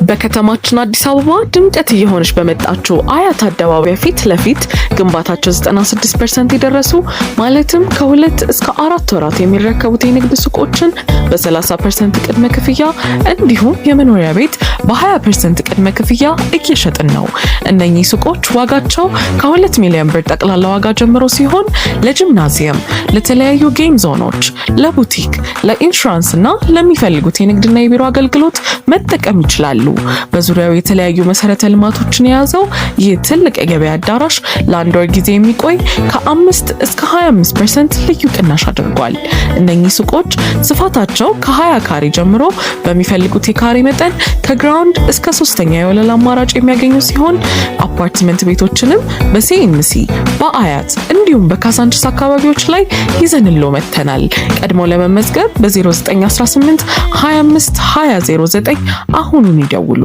በከተማችን አዲስ አበባ ድምቀት እየሆነች በመጣችው አያት አደባባይ ፊት ለፊት ግንባታቸው 96% የደረሱ፣ ማለትም ከ2 እስከ 4 ወራት የሚረከቡት የንግድ ሱቆችን በ30% ቅድመ ክፍያ እንዲሁም የመኖሪያ ቤት በ20% ቅድመ ክፍያ እየሸጥን ነው። እነኚህ ሱቆች ዋጋቸው ከ2 ሚሊዮን ብር ጠቅላላ ዋጋ ጀምሮ ሲሆን ለጂምናዚየም፣ ለተለያዩ game zone ኦች፣ ለቡቲክ፣ ለኢንሹራንስ እና ለሚፈልጉት የንግድና የቢሮ አገልግሎት መጠቀም ይችላሉ። በዙሪያው የተለያዩ መሰረተ ልማቶችን የያዘው ይህ ትልቅ የገበያ አዳራሽ ለአንድ ወር ጊዜ የሚቆይ ከ5 እስከ 25% ልዩ ቅናሽ አድርጓል። እነኚህ ሱቆች ስፋታቸው ከ20 ካሬ ጀምሮ በሚፈልጉት የካሬ መጠን ከ ground እስከ ሶስተኛ የወለል አማራጭ የሚያገኙ ሲሆን አፓርትመንት ቤቶችንም በሲኤምሲ፣ በአያት እንዲሁም በካሳንችስ አካባቢዎች ላይ ይዘንሎ መጥተናል። ቀድሞ ለመመዝገብ በ0918 25 2009 አሁኑን ይደውሉ።